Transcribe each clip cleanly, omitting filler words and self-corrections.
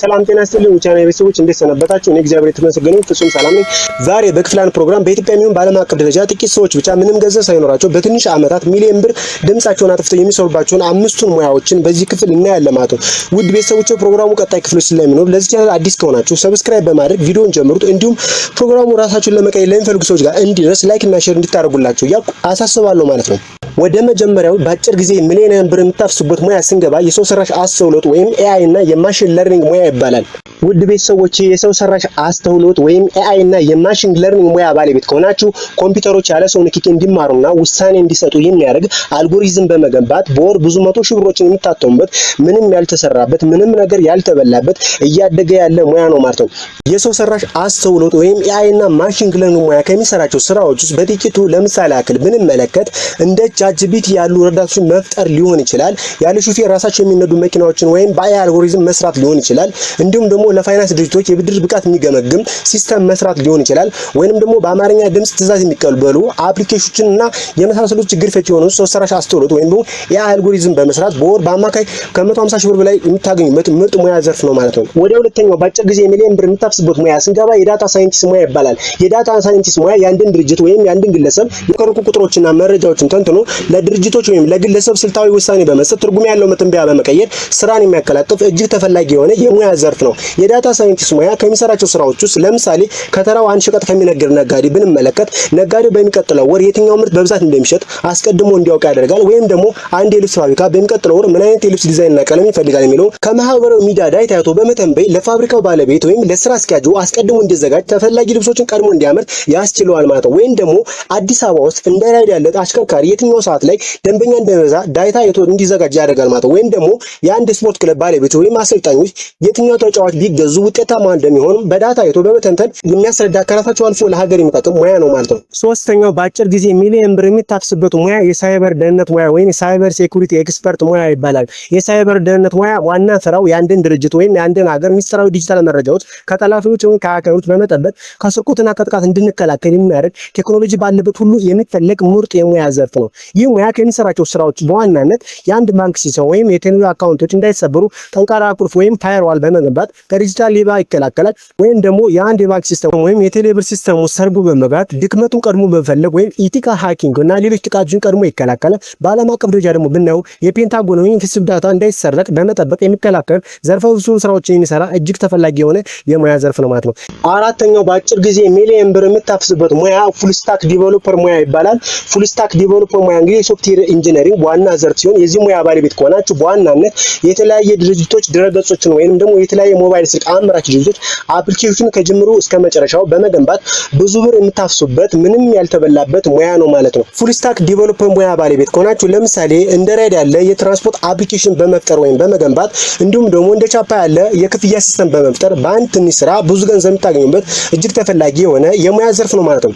ሰላም ጤና ይስጥልኝ ውቻና ቤተሰቦች፣ እንዴት ሰነበታችሁ? እኔ እግዚአብሔር የተመሰገነ ፍጹም ሰላም ነኝ። ዛሬ በክፍል አንድ ፕሮግራም በኢትዮጵያ የሚሆን በዓለም አቀፍ ደረጃ ጥቂት ሰዎች ብቻ ምንም ገንዘብ ሳይኖራቸው በትንሽ ዓመታት ሚሊዮን ብር ድምጻቸውን አጥፍተው የሚሰሩባቸውን አምስቱን ሙያዎችን በዚህ ክፍል እናያለን ማለት ነው። ውድ ቤተሰቦች፣ ፕሮግራሙ ቀጣይ ክፍሎች ስለሚኖር ለዚህ ቻናል አዲስ ከሆናችሁ subscribe በማድረግ ቪዲዮን ጀምሩት። እንዲሁም ፕሮግራሙ ራሳችሁን ለመቀየር ለሚፈልጉ ሰዎች ጋር እንዲደርስ like እና share እንድታደርጉላቸው እያልኩ አሳስባለሁ ማለት ነው። ወደ መጀመሪያው በአጭር ጊዜ ሚሊዮን ብር የምታፍሱበት ሙያ ስንገባ የሰው ሰራሽ አስተውሎት ወይም AI እና የ machine learning ሙያ ይባላል። ውድ ቤተሰቦች፣ የሰው ሰራሽ አስተውሎት ወይም AI እና የ machine learning ሙያ ባለቤት ከሆናችሁ ኮምፒውተሮች ያለ ሰው ንክኪ እንዲማሩና ውሳኔ እንዲሰጡ የሚያደርግ አልጎሪዝም በመገንባት በወር ብዙ መቶ ሺህ ብሮችን የምታተሙበት፣ ምንም ያልተሰራበት፣ ምንም ነገር ያልተበላበት፣ እያደገ ያለ ሙያ ነው ማለት ነው። የሰው ሰራሽ አስተውሎት ወይም AI እና machine learning ሙያ ከሚሰራቸው ስራዎች ውስጥ በጥቂቱ ለምሳሌ ያክል ብንመለከት እንደ ChatGPT ያሉ ረዳቶችን መፍጠር ሊሆን ይችላል። ያለ ሹፌር ራሳቸው የሚነዱ መኪናዎችን ወይም በ AI algorithm መስራት ሊሆን ይችላል። እንዲሁም ደግሞ ለፋይናንስ ድርጅቶች የብድር ብቃት የሚገመግም system መስራት ሊሆን ይችላል። ወይንም ደግሞ በአማርኛ ድምጽ ትዕዛዝ የሚቀበሉ application ኦችን እና የመሳሰሉ ችግር ፈቺ የሆኑ ሰው ሰራሽ አስተውሎት ወይም ደግሞ የ AI algorithm በመስራት በወር በአማካይ ከ150 ሺህ ብር በላይ የምታገኙበት ምርጥ ሙያ ዘርፍ ነው ማለት ነው። ወደ ሁለተኛው በአጭር ጊዜ ሚሊዮን ብር የምታፍስበት ሙያ ስንገባ የ data scientist ሙያ ይባላል። የ data scientist ሙያ የአንድን ድርጅት ወይም የአንድን ግለሰብ የቀረቡ ቁጥሮችና መረጃዎችን ተንትኖ ለድርጅቶች ወይም ለግለሰብ ስልታዊ ውሳኔ በመስጠት ትርጉም ያለው መተንበያ በመቀየር ስራን የሚያቀላጥፍ እጅግ ተፈላጊ የሆነ የሙያ ዘርፍ ነው። የ data scientist ሙያ ከሚሰራቸው ስራዎች ውስጥ ለምሳሌ ከተራው አንድ ሸቀጥ ከሚነግድ ነጋዴ ብንመለከት ነጋዴው በሚቀጥለው ወር የትኛው ምርት በብዛት እንደሚሸጥ አስቀድሞ እንዲያውቅ ያደርጋል። ወይም ደግሞ አንድ የልብስ ፋብሪካ በሚቀጥለው ወር ምን አይነት የልብስ ዲዛይንና ቀለም ይፈልጋል የሚለው ከማህበራዊ ሚዲያ data አይቶ በመተንበይ ለፋብሪካው ባለቤት ወይም ለስራ አስኪያጁ አስቀድሞ እንዲዘጋጅ፣ ተፈላጊ ልብሶችን ቀድሞ እንዲያመርት ያስችለዋል ማለት ነው። ወይም ደግሞ አዲስ አበባ ውስጥ እንደ ራይድ ያለ አሽከርካሪ የትኛው ሰዓት ላይ ደንበኛ እንደበዛ data አይቶ እንዲዘጋጅ ያደርጋል ማለት ነው። ወይም ደግሞ የአንድ ስፖርት ክለብ ባለቤት ወይም አሰልጣኞች የትኛው ተጫዋች ቢገዙ ውጤታማ እንደሚሆኑ በ data አይቶ በመተንተን የሚያስረዳ፣ ከራሳቸው አልፎ ለሀገር የሚጠቅም ሙያ ነው ማለት ነው። ሶስተኛው በአጭር ጊዜ ሚሊዮን ብር የሚታፍስበት ሙያ የሳይበር ደህንነት ሙያ ወይም የ cyber security expert ሙያ ይባላል። የሳይበር ደህንነት ሙያ ዋና ስራው የአንድን ድርጅት ወይም የአንድን ሀገር ሚስጥራዊ ዲጂታል መረጃዎች ከጠላፊዎች ወይም ከ hacker ኦች በመጠበቅ ከስርቆትና ከጥቃት እንድንከላከል የሚያደርግ፣ ቴክኖሎጂ ባለበት ሁሉ የሚፈለግ ምርጥ የሙያ ዘርፍ ነው። ይህ ሙያ ከሚሰራቸው ስራዎች በዋናነት የአንድ ባንክ system ወይም የቴሌ account ኦች እንዳይሰበሩ ጠንካራ ቁልፍ ወይም firewall በመገንባት ከዲጂታል ሌባ ይከላከላል። ወይም ደግሞ የአንድ የባንክ system ወይም የቴሌብር system ውስጥ ሰርጎ በመግባት ድክመቱን ቀድሞ በመፈለግ ወይም ethical hacking እና ሌሎች ጥቃቶችን ቀድሞ ይከላከላል። በዓለም አቀፍ ደረጃ ደግሞ ብናየው የፔንታጎን ወይም sensitive data እንዳይሰረቅ በመጠበቅ የሚከላከል፣ ዘርፈ ብዙ ስራዎችን የሚሰራ፣ እጅግ ተፈላጊ የሆነ የሙያ ዘርፍ ነው ማለት ነው። አራተኛው በአጭር ጊዜ ሚሊየን ብር የምታፍስበት ሙያ full stack developer ሙያ ይባላል። Full stack developer ሙያ እንግዲህ የ software engineering ዋና ዘርፍ ሲሆን የዚህ ሙያ ባለቤት ከሆናችሁ በዋናነት የተለያየ ድርጅቶች ድረገጾችን ወይንም ደግሞ የተለያየ ሞባይል ስልክ አምራች ድርጅቶች application ከጅምሩ እስከ መጨረሻው በመገንባት ብዙ ብር የምታፍሱበት፣ ምንም ያልተበላበት ሙያ ነው ማለት ነው። Full stack developer ሙያ ባለቤት ከሆናችሁ ለምሳሌ እንደ ራይድ ያለ የትራንስፖርት application በመፍጠር ወይም በመገንባት፣ እንዲሁም ደግሞ እንደ ቻፓ ያለ የክፍያ system በመፍጠር በአንድ ትንሽ ስራ ብዙ ገንዘብ የምታገኙበት እጅግ ተፈላጊ የሆነ የሙያ ዘርፍ ነው ማለት ነው።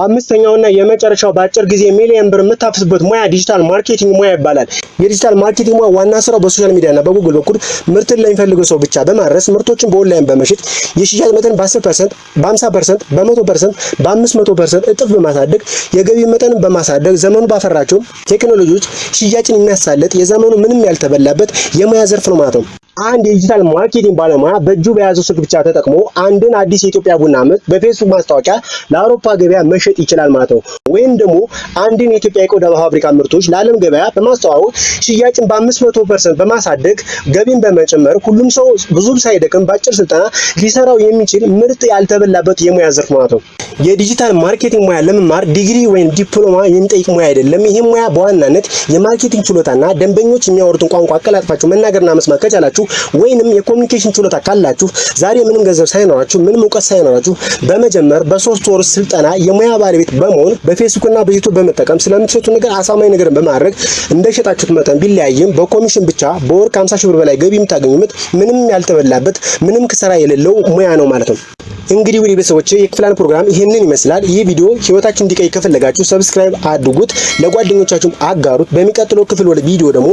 አምስተኛውና የመጨረሻው በአጭር ጊዜ ሚሊዮን ብር የምታፍስበት ሙያ digital marketing ሙያ ይባላል። የ digital marketing ሙያ ዋና ስራው በ social media እና በጉግል በኩል ምርትን ለሚፈልገው ሰው ብቻ በማድረስ፣ ምርቶችን በኦንላይን በመሸጥ የሽያጭ መጠን በ10%፣ በ50%፣ በ100%፣ በ500% እጥፍ በማሳደግ፣ የገቢ መጠንን በማሳደግ፣ ዘመኑ ባፈራቸው ቴክኖሎጂዎች ሽያጭን የሚያሳልጥ፣ የዘመኑ ምንም ያልተበላበት የሙያ ዘርፍ ነው ማለት ነው። አንድ የ digital marketing ባለሙያ በእጁ በያዘው ስልክ ብቻ ተጠቅሞ አንድን አዲስ የኢትዮጵያ ቡና ምርት በፌስቡክ ማስታወቂያ ለአውሮፓ ገበያ መሸጥ ይችላል ማለት ነው። ወይም ደግሞ አንድን የኢትዮጵያ የቆዳ ፋብሪካ ምርቶች ለዓለም ገበያ በማስተዋወቅ ሽያጭን በ500% በማሳደግ፣ ገቢን በመጨመር፣ ሁሉም ሰው ብዙ ሳይደክም በአጭር ስልጠና ሊሰራው የሚችል ምርጥ ያልተበላበት የሙያ ዘርፍ ማለት ነው። የ digital marketing ሙያ ለመማር ዲግሪ ወይም ዲፕሎማ የሚጠይቅ ሙያ አይደለም። ይህ ሙያ በዋናነት የ marketing ችሎታና ደንበኞች የሚያወሩትን ቋንቋ አቀላጥፋችሁ መናገርና መስማት ከቻላችሁ ወይንም የ communication ችሎታ ካላችሁ ዛሬ ምንም ገንዘብ ሳይኖራችሁ፣ ምንም እውቀት ሳይኖራችሁ በመጀመር በ3 ወር ስልጠና የሙያ ባለቤት በመሆን፣ በፌስቡክ እና በዩቲዩብ በመጠቀም ስለምትሸጡ ነገር አሳማኝ ነገርን በማድረግ እንደሸጣችሁት መጠን ቢለያይም በኮሚሽን ብቻ በወር ከ50 ሺህ ብር በላይ ገቢ የምታገኙበት፣ ምንም ያልተበላበት፣ ምንም ክሰራ የሌለው ሙያ ነው ማለት ነው። እንግዲህ ውድ ቤተሰቦቼ፣ የክፍል አንድ ፕሮግራም ይህንን ይመስላል። ይህ ቪዲዮ ህይወታችሁ እንዲቀይር ከፈለጋችሁ subscribe አድርጉት፣ ለጓደኞቻችሁም አጋሩት። በሚቀጥለው ክፍል ወደ ቪዲዮ ደግሞ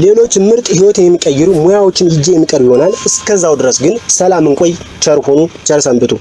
ሌሎች ምርጥ ህይወትን የሚቀይሩ ሙያዎችን ይዤ የሚቀርብ ይሆናል። እስከዛው ድረስ ግን ሰላም እንቆይ፣ ቸር ሁኑ፣ ቸር ሰንብቱ።